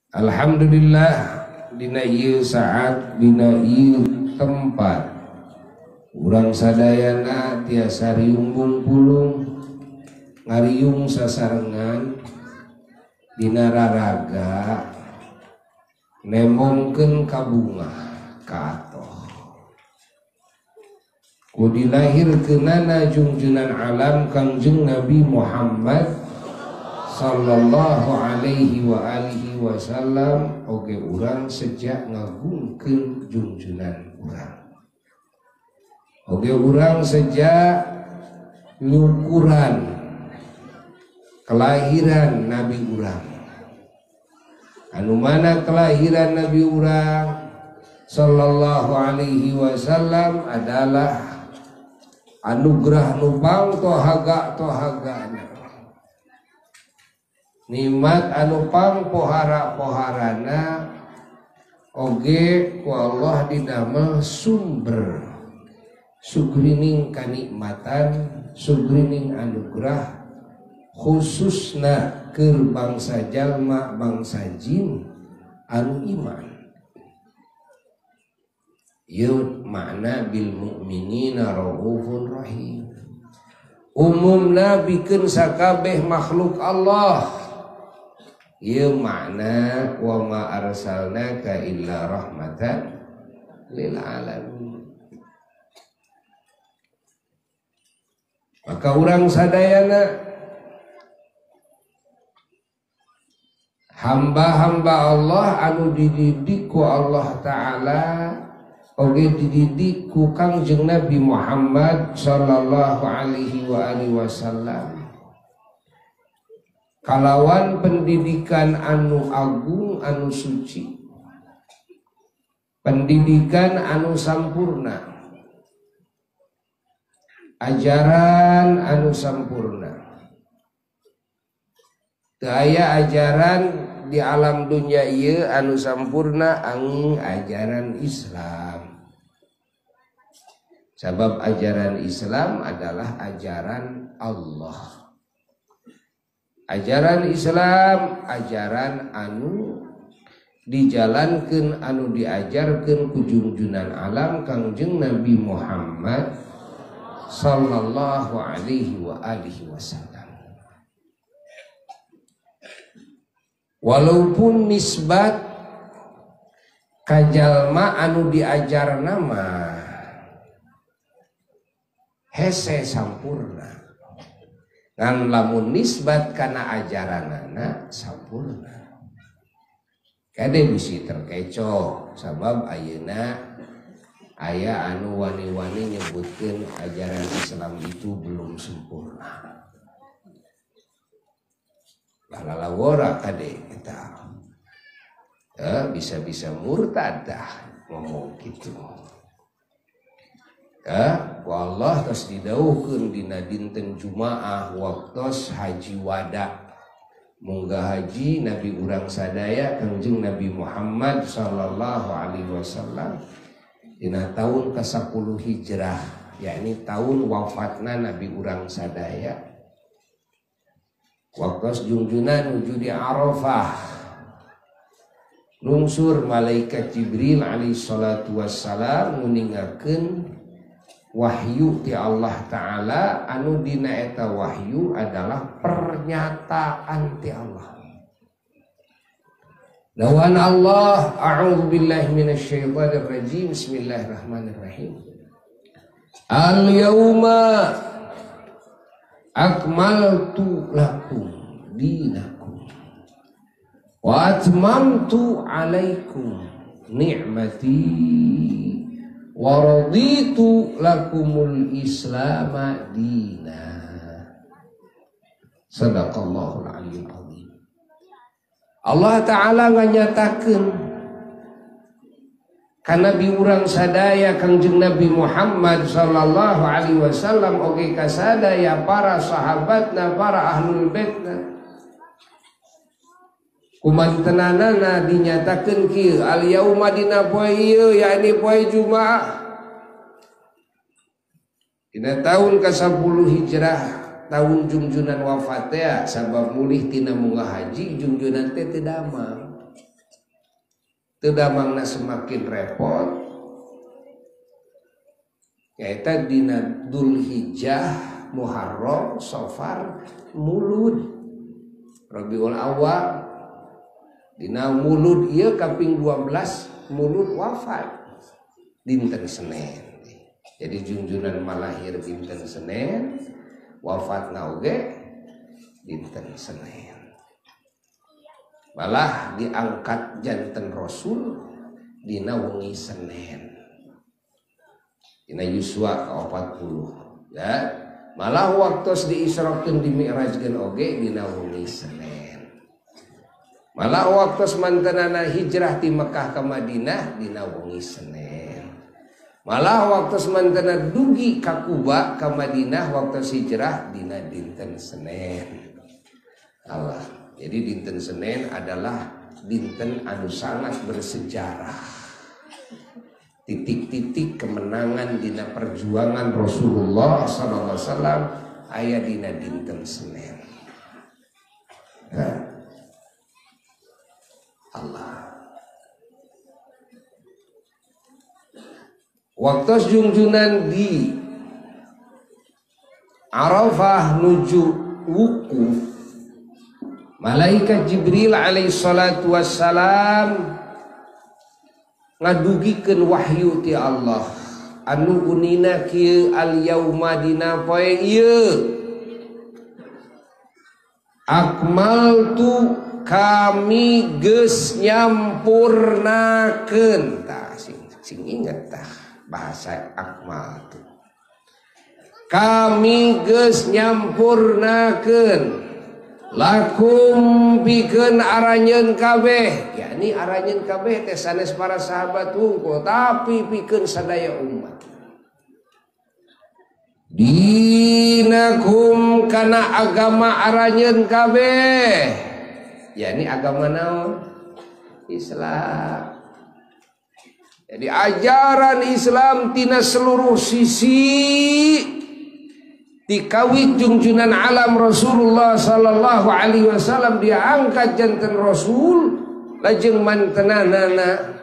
Alhamdulillah dina ieu saat dina ieu tempat urang sadayana tiasa riung pulung ngariung sasarengan dina raraga nemongkeun kabungah ka atoh ku dilahirkeunana jungjunan alam Kangjeng Nabi Muhammad sallallahu alaihi wa alihi wasallam. Oge urang sejak ngagungkeun jungjunan urang, oge urang sejak nyukuran kelahiran Nabi urang, anu mana kelahiran Nabi urang sallallahu alaihi wasallam adalah anugerah nu pangtohaga tohagana, nikmat anu pang pohara-poharana, oge ku Allah didamel sumber sugrining kanikmatan, sugrining anugerah khususna keur bangsa jalma bangsa jin anu iman. Ieu makna bil mu'minina raufun rahim. Umumna bikeun sakabeh makhluk Allah. Ieu makna wa ma arsalnaka illa rahmatan lil alamin. Maka urang sadayana hamba-hamba Allah anu dididik ku Allah Ta'ala, oge dididik ku Kangjeng Nabi Muhammad sallallahu alaihi wa alihi wasallam, kalawan pendidikan anu agung anu suci, pendidikan anu sampurna, ajaran anu sampurna. Teu aya ajaran di alam dunia ieu anu sampurna angin ajaran Islam. Sebab ajaran Islam adalah ajaran Allah. Ajaran Islam ajaran anu dijalankeun, anu diajarkeun ku junjunan alam Kangjeng Nabi Muhammad sallallahu alaihi wa alihi wasallam. Walaupun nisbat kajalma anu diajar nama hese sampurna, ngan lamun nisbat kana ajaranana sampurna. Kade bisi terkecoh sabab ayeuna aya anu wani-wani nyebutkeun ajaran Islam itu belum sempurna. Lalawora kade kita bisa-bisa murtad dah ngomong gitu. Ku Allah tos didauhkeun dina dinten Jumaah waktos haji wada. Munggah haji Nabi urang sadaya Kangjeng Nabi Muhammad sallallahu alaihi wasallam dina tahun ke-10 Hijrah, yakni tahun wafatna Nabi urang sadaya. Waktu jungjunan nuju di Arafah, nungsur malaikat Jibril alaihi salatu wassalam nguningakeun wahyu ti Allah Ta'ala, anu dina eta wahyu adalah pernyataan ti Allah. Lawan Allah, a'udzu billahi minasyaitonir rajim, bismillahirrahmanirrahim. Al yauma akmaltu lakum dinakum wa atmamtu alaikum ni'mati wa raditu lakumul islama dina. Sadaqallahul aliyyul azim. Allah Ta'ala nganyatakeun kana bi urang sadaya Kangjeng Nabi Muhammad sallallahu alaihi wasallam oge kasadaya para sahabatna, para ahlul baitna, kumantenanana dinyatakeun kieu al yauma dina poe ieu, yakni poe Jumaah dina tahun ke-10 Hijrah, tahun jungjunan wafat teh, sabab mulih tina munggah haji jungjunan teh teu damang. Teu damangna semakin repot nyaeta dina Dzulhijjah, Muharram, Safar, Mulud, Rabiul Awal. Dina Mulud ieu kaping 12 Mulud wafat dinten Senin. Jadi junjunan malahir dinten Senin, wafatna oge dinten Senin. Malah diangkat janten Rasul dina wengi Senin. Dina Yuswa ka-40 ya. Malah waktos diisrokeun dimi'rajkeun oge dina wengi Senin. Malah waktos mantenana hijrah ti Mekah ka Madinah dina wengi Senin. Malah waktos mantena dugi ka Kuba ka Madinah waktos hijrah dina dinten Senin. Allah. Jadi dinten Senin adalah dinten anu sangat bersejarah. Titik-titik kemenangan dina perjuangan Rasulullah sallallahu alaihi wasallam aya dina dinten Senin. Nah. Allah. Waktu jungjunan di Arafah nuju wukuf, malaikat Jibril alaihi salatu wassalam ngadugikeun wahyu ti Allah anu unina kieu al yauma dina poe ieu akmaltu kami geus nyampurnakeun. Tah sing inget tah bahasa akmal tu. Kami geus nyampurnakeun lakum pikeun aranjeun kabeh, yakni aranjeun kabeh teh sanes para sahabat hungkul tapi pikeun sadaya umat. Dinakum kana agama aranjeun kabeh, yakni agama naon? Islam. Jadi ajaran Islam tina seluruh sisi dikawit jungjunan alam Rasulullah sallallahu alaihi wasallam diangkat janten Rasul lajeng mantenanana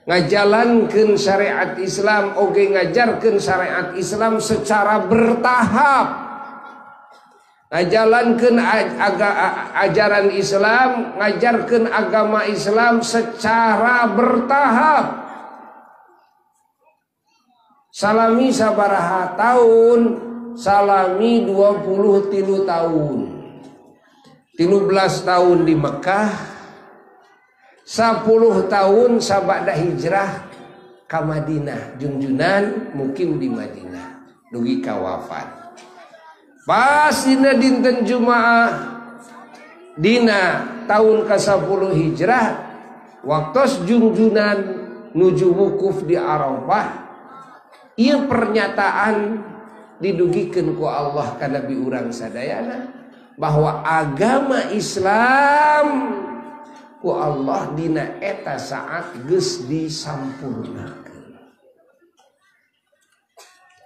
ngajalankeun syariat Islam oge ngajarkeun syariat Islam secara bertahap. Ngajalankeun ajaran Islam, ngajarkeun agama Islam secara bertahap. Salami sabaraha tahun? Salami 23 tahun. 13 tahun di Mekah, 10 tahun sabada hijrah ka Madinah, jungjunan mukim di Madinah dugi ka wafat. Pas dina dinten Jumaah dina tahun ke-10 hijrah waktos jungjunan nuju wukuf di Arafah, ieu pernyataan didugikeun ku Allah ka Nabi urang sadayana bahwa agama Islam ku Allah dina eta saat geus disampurnakeun.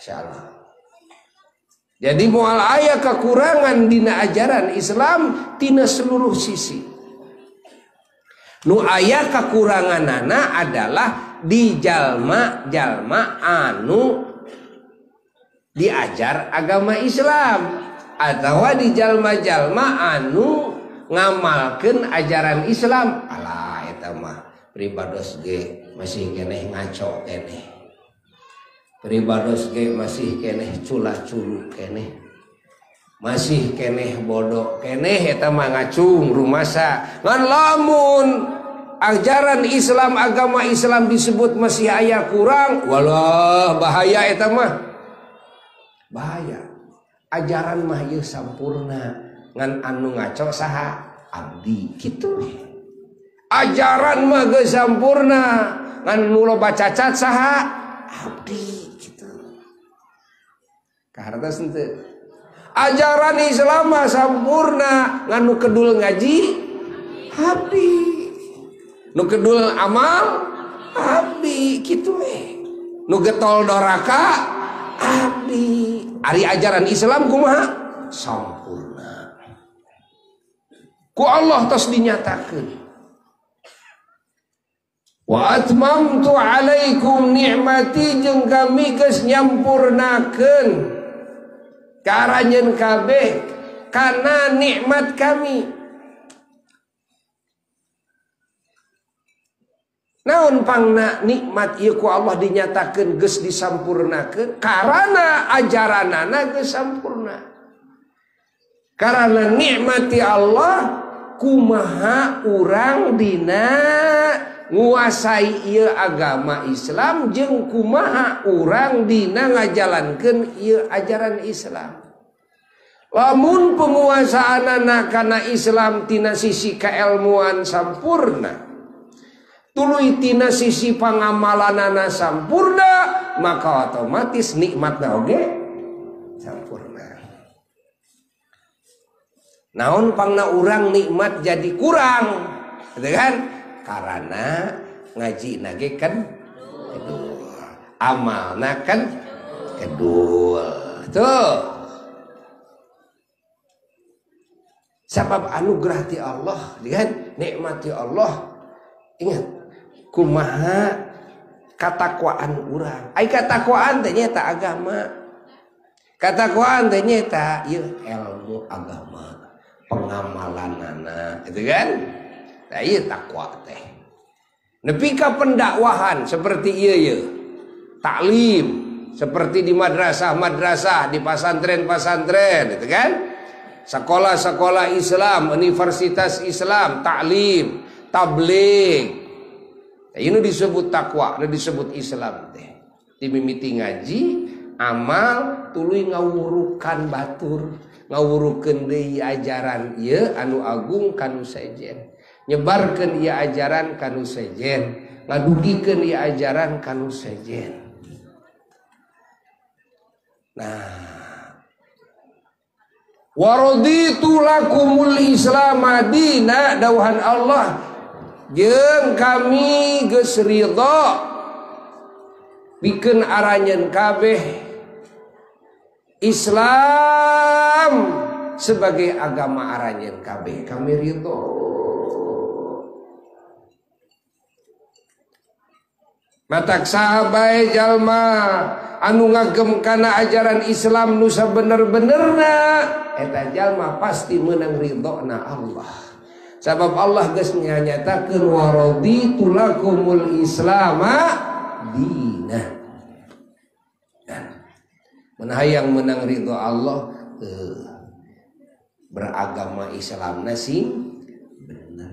Insyaallah. Jadi moal aya kekurangan dina ajaran Islam tina seluruh sisi. Nu aya kekuranganana adalah di jalma-jalma anu diajar agama Islam atau di jalma-jalma anu ngamalkeun ajaran Islam. Alah eta mah pribados ge masih keneh ngaco keneh, pribados ge masih keneh cula-culu keneh, masih keneh bodoh keneh, eta mah ngacung rumasa. Ngan lamun ajaran Islam agama Islam disebut masih aya kurang, walah bahaya eta mah. Bahaya. Ajaran mah ieu sampurna, ngan anu ngaco saha? Abdi kitu. Ajaran mah geus sampurna, ngan nu loba cacat saha? Abdi kitu. Kahartos henteu? Ajaran Islam mah sampurna, ngan nu kedul ngaji abdi, nu kedul amal abdi kitu we. Nu getol doraka abdi. Ari ajaran Islam kumaha? Sampurna. Ku Allah tos dinyatakeun. Wa atmamtu alaikum ni'mati jeung kami geus nyampurnakeun ka aranjeun kabeh kana nikmat kami. Naon pangna nikmat ieu ku Allah dinyatakeun geus disampurnakeun karana ajaranana geus sampurna. Karena nikmati Allah kumaha urang dina nguasai ieu agama Islam jeung kumaha urang dina ngajalankeun ieu ajaran Islam. Lamun penguasaanana kana Islam tina sisi keilmuan sampurna, tuluy tina sisi pangamalanana sampurna, maka otomatis nikmatna oge sampurna. Naon pangna urang nikmat jadi kurang, gitu kan? Karena ngaji nage kan kedul, amalna kan kedul. Tuh. Sabab anugerah ti Allah, kan? Nikmat ti Allah. Ingat, kumaha katakwaan urang. Ai katakwaan teh nyaeta agama. Katakwaan teh nyaeta ieu ilmu agama, pengamalanana, gitu kan? Nah, ieu takwa teh. Nepi ka pendakwahan seperti ieu ieu. Taklim seperti di madrasah-madrasah, di pasantren-pasantren, gitu kan? Sekolah-sekolah Islam, universitas Islam, taklim, tabligh. Nah, ini disebut takwa, ini disebut Islam teh. Dimimiti ngaji, amal, tuluy ngawurukan batur, ngawurukeun deui ajaran ieu anu agung kanu sejen. Nyebarkeun ieu ajaran kanu sejen, ngadugikeun ieu ajaran kanu sejen. Nah, waraditu lakumul Islam madina, dawuhan Allah, jeung kami geus ridho pikeun aranjeun kabeh Islam sebagai agama aranjeun kabeh, kami ridho. Matak saha bae jalma anu ngagem kana ajaran Islam nu sabener-benerna, eta jalma pasti meunang ridhona Allah. Sabab Allah geus nyatakeun waraditu lakumul Islama dina. Dan mun hayang meunang ridho Allah, beragama Islamna sing bener.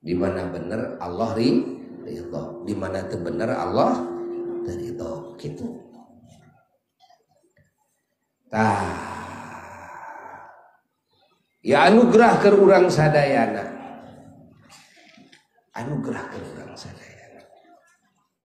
Di mana bener Allah ridho, di mana teu bener Allah teu ridho, kitu. Tah, ya anugerah keur urang sadayana, anugerah keur urang sadayana.